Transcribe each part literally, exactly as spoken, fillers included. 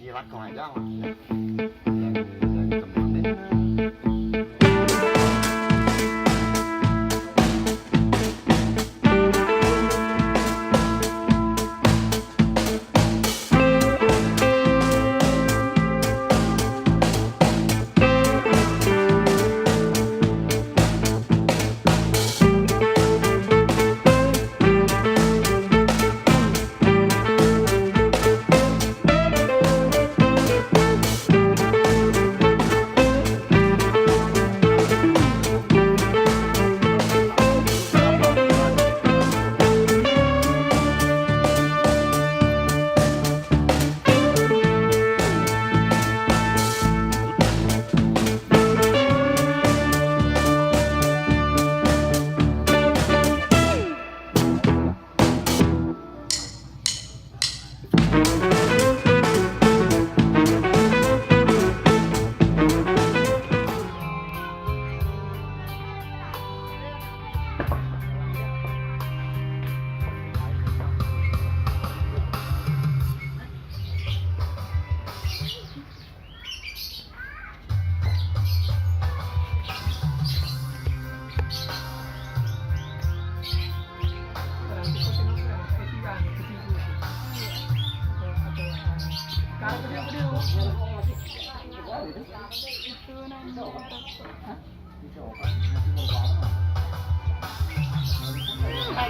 Iya, lakko aja.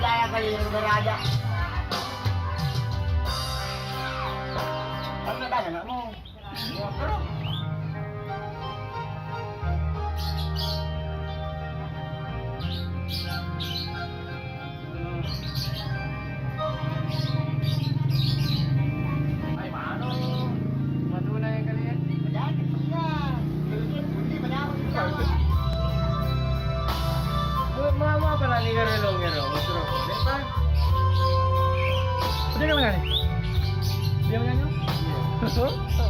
Gaya kali yang beraja. Karena dah anakmu. Maduna yang kali ya. Mau apa lagi karo lo ngero? Mau suruh apa? Udah kan, Bang? Dia menyanyi? Iya.